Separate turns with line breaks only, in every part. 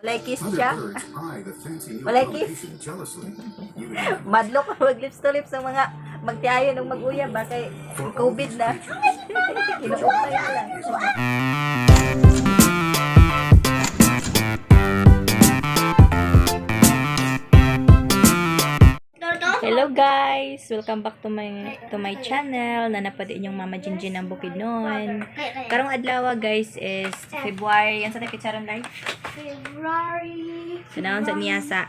Walay kiss
Other
siya.
birds eye the fancy new
Walay kiss.
accommodation jealously. Even animals.
Madlok mag lips to lips ang mga magtiayon og mag-uyab ba kay
For all
COVID
these
na.
creatures,
Kinuupay na lang.
is a
Hello guys! Welcome back to my channel. Nanapad inyong Mama Jinjin ng Bukidnon. Karong adlaw guys is February. Yan sa tayo picture live.
February.
Tanawon sa niya sa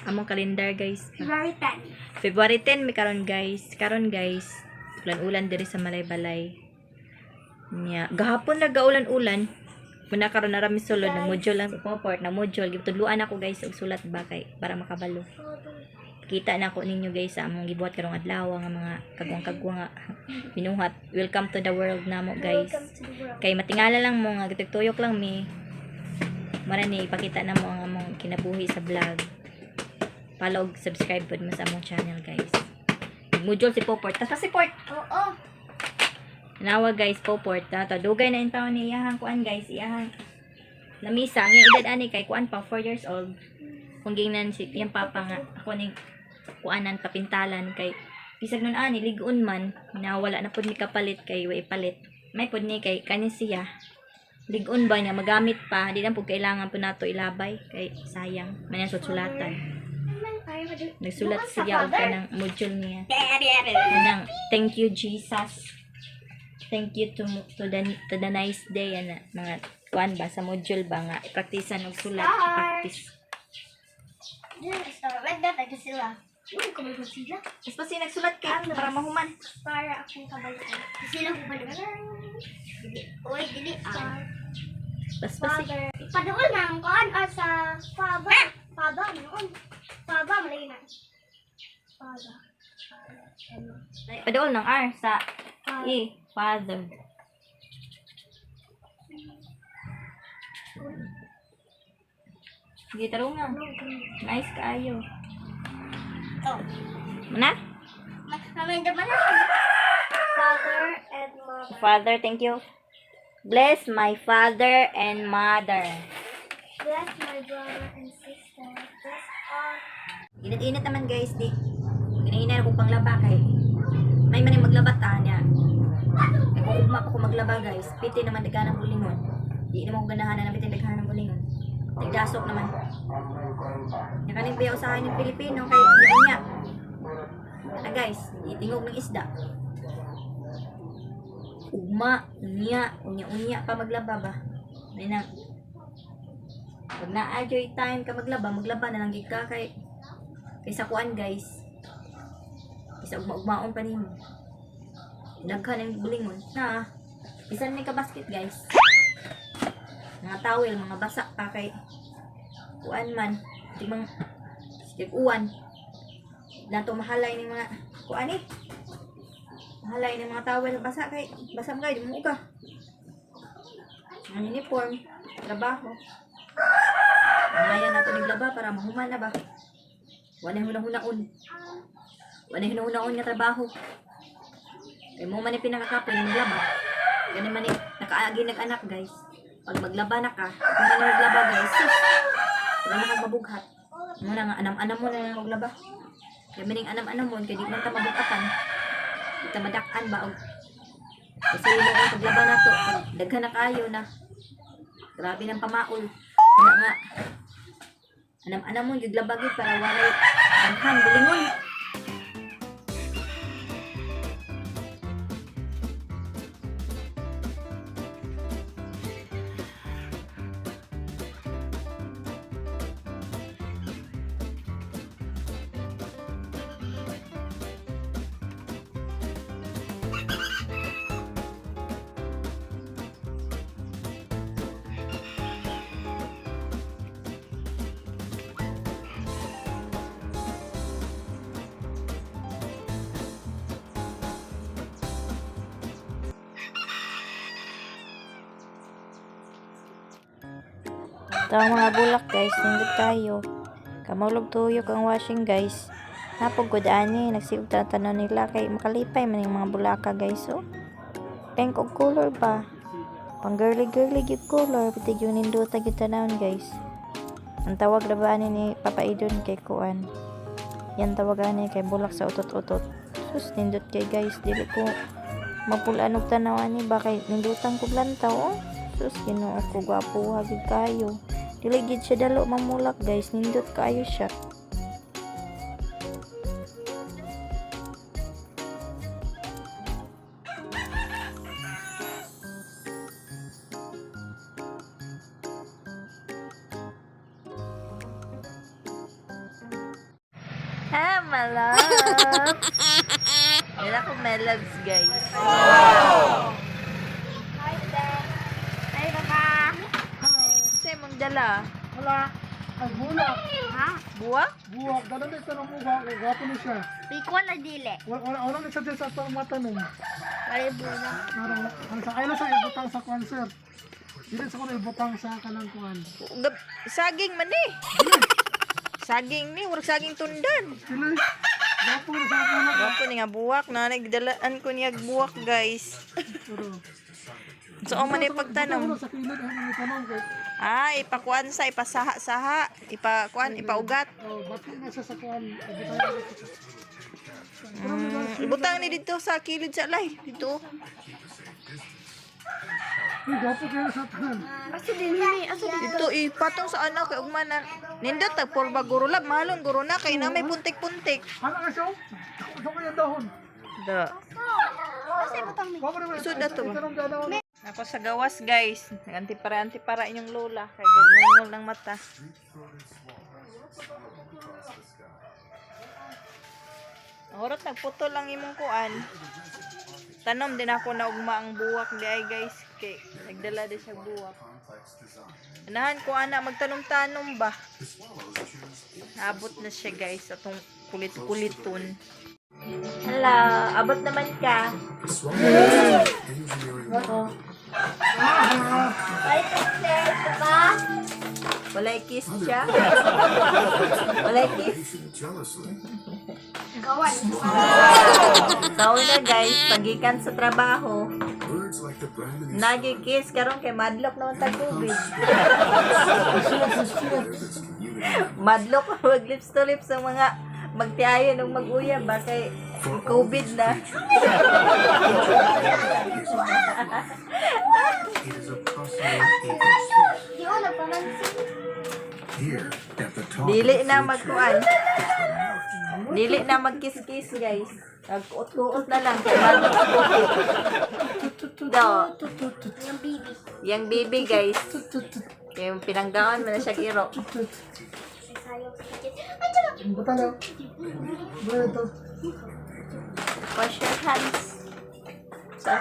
among kalendar guys.
February 10.
February 10 mi karon guys. Karon guys, ulan-ulan diri sa Malaybalay. Nya, gahapon na gaulan-ulan. Muna karon na rami sulod na module lang sa Poport na module gitudluan ako guys og sulat ba kay para makabalo. Kita na ko ninyo guys sa among gibuhat karong adlaw nga mga kagwang-kagwang nga binuhat. Welcome to the world namo guys.
Welcome to the world.
Kay matingala lang mo nga gitugtuyok lang mi. Mara ni ipakita na mo ang among kinabuhi sa vlog. Follow ug subscribe pud mo sa among channel guys. Module si Poport. Tas si Port.
Oo.
Nawa guys, Poport. Tato dugay na intaw ni iyahang kuan guys, iyahang lamisa. Ang iyang edad ani kay kuan pa 4 years old. Kung gingnan si iyang papa nga ako ning kuanan kapintalan kay bisag nun ani ligon man nawala na pud ni kapalit kay way palit. May pud ni kay kani siya. Ligon ba niya magamit pa, di na pud kailangan pud nato ilabay kay sayang man yan sulatan. Nagsulat siya og kanang module niya. Kanang thank you Jesus. Thank you to the nice day ana mga kuan ba sa module ba nga praktisan og sulat, practice.
Star. Wag na tayo sila. Uy, kumulong sila.
Mas pa siya nagsulat kay para mahuman.
Para akong kabalikan. Sila ko balikan. Dili. Uy, dili. Ah.
Pas pa siya.
Father. Ipadool na ang kuan ah, sa paba. Paba, noon. Paba, malagi na. Paba. Ano?
Padool ng R sa
Father.
E, father. Sige, tarungan. Nice kaayo.
Oh.
Muna?
Mamanda man na. Father and mother.
Father, thank you. Bless my father and mother.
Bless my brother and sister. Bless all.
Init-init naman guys, di. Ginahinay ko panglaba kay may man yung maglaba ta niya. Kay kung ugma pa ko maglaba guys, piti naman daghan ang bulingon. Di naman ko ganahan na pitin daghan ang bulingon. Tigdasok naman. Nya kaning biya usahay ng Pilipino kay niya. Ana guys, itingog ng isda. Ugma, unya, unya-unya pa maglaba ba. May na. Pag naa-joy time ka maglaba, maglaba na lang gid ka kay kaysa kuan guys. Kaysa ugma-ugmaon pa nimo. Daghan ang bulingon. Na, bisan may ka basket guys. Mga towel, mga basa pa kay kuan man. Di mang sige uwan. Nato mahalay ning mga kuan eh. Mahalay ning mga towel basa kay basa man kay di mo uga. Mga uniform, trabaho. Ngayon nato niglaba para mahuman na ba. Wala hunahuna-un. Wala hunahuna-un nga trabaho. Kay mo man ni pinakakapoy ng maglaba. Gani man ni nakaagi nag-anak guys. Pag maglaba na ka, kung man maglaba guys, sus. Wala na kang mabughat. Muna nga anam-anam mo na lang maglaba. Kay maning anam-anam mo kay di man ta mabugatan. Di ta madak-an ba og kasi mo ang paglaba na to, pag daghan na kayo na. Grabe ng pamaol. Wala nga. Anam-anam mo, giglaba gyud para walay daghan bulingon.
Ito ang mga bulak guys, nindot kayo. Kamulog tuyok ang washing guys. Napog ko ani, nagsiug tanan nila kay makalipay man yung mga bulaka guys oh. Pink og color ba? Pang girly girly gyud color, pati gyud nindota gyud tanawon guys. Ang tawag na ba ani ni Papa Idon kay kuan. Yan tawag ani kay bulak sa utot-utot. Sus, nindot kay guys, dili ko mapulaan og tanaw ani ba kay nindutan ko lantaw oh. Sus, Ginoo ko, gwapo ha gid kayo. Dili gid siya dalo mamulak guys, nindot kaayo siya.
Ah, my love. Wala akong my loves, guys.
Hi, Dad. Hi, Papa.
Sa imong dala?
Wala. Ay, bulak.
Ha?
Buwak?
Buwak. Dala na ito ng buwak. Gwapo na siya.
Bicol na dili.
Wala, wala, wala na siya dyan sa atong matanong.
Wala bulak.
Parang, ano sa, ayaw na sa ibutang sa kwan, sir. Dili sa kuno ibutang sa kanang kwan.
Saging man eh. Saging ni, murag saging tundan.
Dili. Gwapo na sa bulak.
Gwapo ni nga buwak na nagdalaan ko niya buwak, guys.
Pero,
So, ang man pagtanong.
Wala sa kilid, ay mga tanong kay.
Ah, ipakuan sa ipasaha-saha, ipakuan, ipaugat.
Oh, bati na siya sa kwan. Ibutang na siya.
Ibutang ni dito sa kilid sa alay. Dito.
Uy, gwapo kayo sa tanan.
Asa din ni? Asa din?
Dito ipatong sa ano kay ugma na nindot tag porba guro lab mahalon guro na kay na may puntik-puntik.
Ano ka siya? Ito ko yung dahon.
Da.
Asa ibutang ni?
Gwapo naman.
Sud na to ba?
Itanong dahon.
Ako sa gawas guys. Antipara-antipara inyong lola kay gugmol ng mata. Horot nagputol lang imong kuan. Tanom din ako na ugma ang buwak di ay guys kay nagdala di siya buwak. Anahan ko ana magtanom-tanom ba. Naabot na siya guys atong kulit-kuliton. Hello, abot naman ka.
The swallows engineering marvel.
Bye, Princess. Papa.
Walay kiss siya. Walay kiss.
Nation jealously.
Gawan.
Tao na guys, pagikan sa trabaho.
Birds like the Brahminy
Nagi-kiss karon kay madlok naman tag tubig.
its community.
Madlok mag lips to lips ang mga magtiayon ug mag-uyab ba kay
For all
COVID
these
na.
creatures, is a way of life. It is a bustling ecosystem.
Di ko nagpamansin.
Here, at the top
Dili
of the
na
food
magkuan.
chain is the mallet.
Dili na magkiss-kiss guys. Nagkuot-kuot na lang kay madlok sa tubig. Do,
Yung bibi.
yang baby guys. Yung pinanggaon man na siya giro.
Ay, sayang sa kitchen. Ay, tsaka.
Ibutang na. Butang ito.
Wash your hands. Sa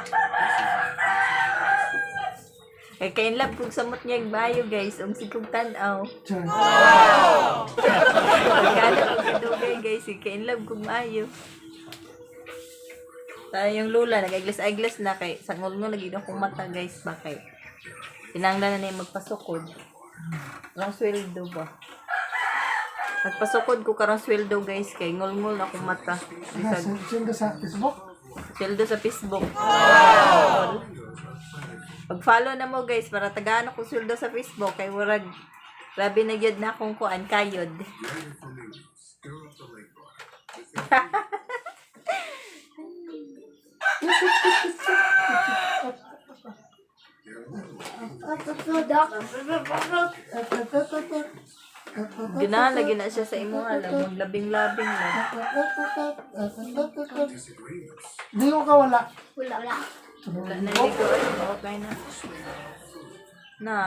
Kay kain lab kung samot niya yung bayo guys, ug sikog tan-aw.
Diyan.
Pagkano ko kadugay guys, kay in love kung maayo. Tayo yung lula, nag-aglas-aglas na kay sa ngulngul lagi na akong mata guys ba kay tinanglan na na yung magpasukod. Karong sweldo ba? Nagpasukod ko karong sweldo guys kay ngulngul na akong mata. Bisag
Send ka sa Facebook.
sweldo sa Facebook. Pag-follow na mo guys para tagaan ako sweldo sa Facebook kay murag grabe na gyud na akong kuan kayod.
Greater flamingos stir up the lake bottom with their
Ginahan lagi na siya sa imo alam, maglabing-labing lang.
disagreements.
Di ko kawala.
Wala. Wala.
Wala na ligo, okay na. Na,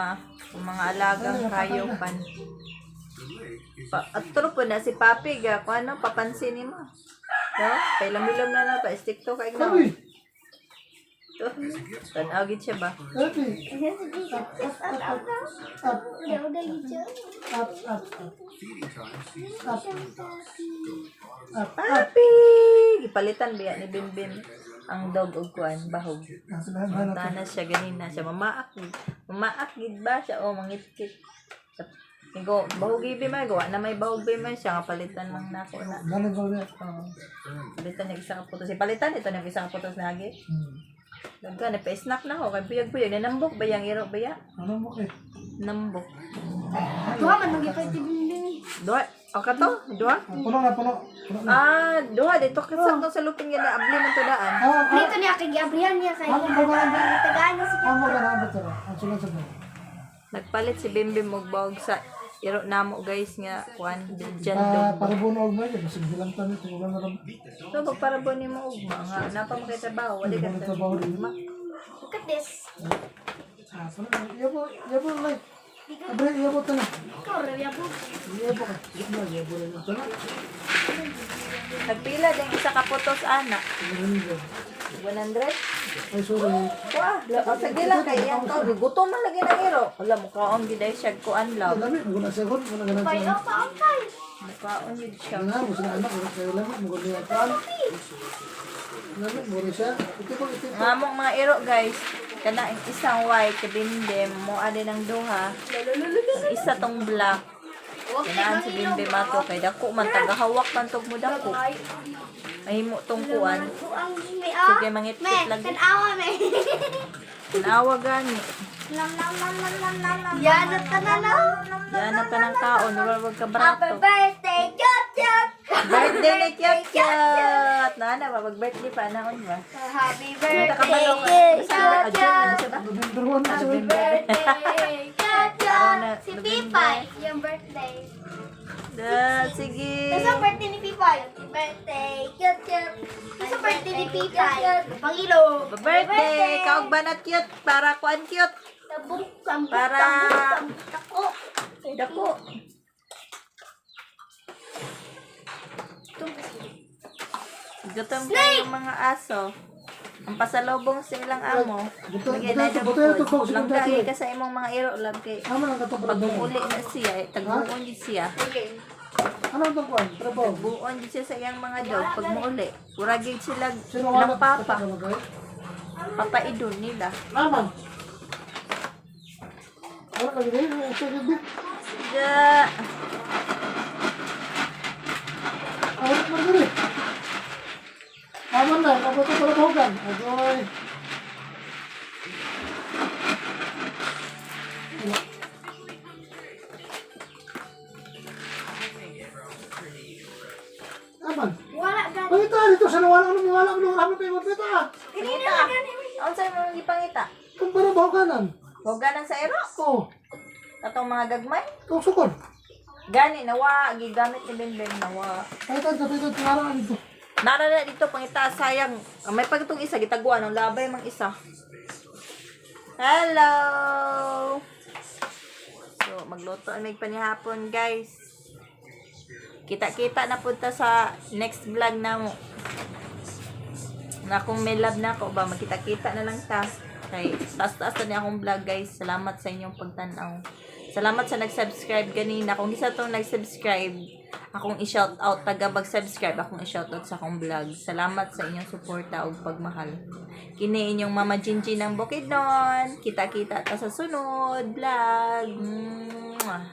kung mga alagang kayopan.
The lake is
Pa, atro po na si Papi, ga, kung ano, papansin mo. No? Pailam-ilam na na, pa-stick to kay na.
Sabi.
Tanaw gid siya ba?
Happy. Up, up, up, up. Up,
Udah, udah gitu.
up, up, up.
feeding time sees
Up.
ducks go bottom
Up, up.
Papi! Gipalitan biya ni Bimbim ang dog og kuan bahog.
Nasa lahat ba
Tana siya ganina siya mamaak. Mamaak gid ba siya o mangitkit. Nigo, bahog gibi man gawa na may bahog bi man siya nga palitan lang nako na.
Galing ko niya.
Oo. Palitan ng isa ka putos. Palitan ito ng isa ka putos na agi. Daghan na pa-snack na ako kay buyag-buyag nanambok ba yang iro ba ya?
Ano mo eh?
Nambok.
Ay,
Duha man magipay tibinding.
Duha. O kato? Duha?
Puno na, puno. Puno na.
Ah, duha dito kasi sakto sa lupin nga na abli man to daan.
Ah, ah,
Dito niya kay giabrihan niya kay.
Ano ba ba?
Tagaan niya si
Amo ka na abot sir. Ang sulod sa
Nagpalit si Bimbim og bawog sa iro namo guys nga kuan Belgian
Pa
dog.
para buno og may kasi bilang tani kung wala na ram.
So pag para ba nimo ugma nga napa mo kay trabaho, wala ka
Wala trabaho din.
ugma.
Look at this.
Ah, puno na. Yabo, yabo like. Abre, yabo tana.
Ikaw ra yabo.
Yabo ka. Yabo, yabo lang tana.
Nagpila din isa ka putos ana. 100.
Ay, sorry.
Wah, oh, sige lang kay iyang ka gutom man lagi nang iro. Wala mukaon gid ay siya kuan love.
Lami, mo na siya mo na ganun
Pay
siya.
o pa ang kay.
Mukaon gid siya.
Nga, mo sila anak, wala kayo lami, mo gani kuan. Lami, mo rin siya. Ito ko, ito.
Nga mong mga iro guys, kana ang isang white bimbim mo ani ng duha. Ang isa tong black. Kanaan si Bimbim ato kay dako man tagahawak man tog mo dako. Mahimo tong kuan.
Ang may ah.
Sige mangitpit
Me,
lagi.
tanawa me.
Tanawa gani.
Lam lam lam lam lam lam lam. Yan at tananaw.
Yan na tanang kaon, wala wag ka
Happy
barato.
birthday, Kyot Kyot!
Birthday ni Kyot Kyot. Nana ba mag birthday pa na ba?
Happy
Kita ka ba
birthday,
Basta
Kyot
adjourn
Kyot!
na siya ba?
November 1 na siya.
Birthday, Kyot Kyot!
na,
Si
November.
Pipay, yung birthday.
Da, sige.
Tapos ang birthday ni Pipay. Birthday, Kyot Kyot! Tapos ang birthday ni Pipay. Pangilo.
Birthday, kaog banat cute para kuan cute.
Tabong, tambok, tambok, tambok, tako.
Dako. Gutom kayo mga aso. Ang pasalubong sa ilang amo.
Buto-
Lagay na
buto-
dog
buto-
food.
buto-
Langga
buto-
ka sa imong mga iro lag kay
Amo lang kato para
pag
buno.
uli na siya, eh, tagbuon gid siya.
Ano ang kuan? Trabaho.
Buon gid siya sa iyang mga dog pag muuli. Ura gid sila
Sino
ilang
wala
papa. Papaidon nila.
Aman. Wala ka gini, ito gini.
Da.
Awit man gini. Aman na, kabuto para bogan. Agoy. Aman.
Wala gani.
Pangita dito sa nawala ko wala ko nung ramo kayo magpita.
Pangita. Unsa imong gipangita?
Kung para boganan.
Huwag sa iro.
Oh,
Katong mga gagmay.
kung sukon.
Gani nawa gigamit ni Benben nawa.
Pangita dito, pangita tingarang dito.
Nara na dito pangita sayang. Ah, may pagtong isa gitaguan ang labay mang isa. Hello. So magluto ang may panihapon guys. Kita-kita na punta sa next vlog na mo. Na kung may love na ako ba magkita-kita na lang ta. Kay taas-taas na niya akong vlog guys. Salamat sa inyong pagtan-aw. Salamat sa nag-subscribe kanina. Kung isa tong nag-subscribe, akong i-shout out taga mag-subscribe, akong i-shout out sa akong vlog. Salamat sa inyong suporta ug pagmahal. Kini inyong Mama Jinjin ng Bukidnon. Kita-kita ta sa sunod vlog. Mwah.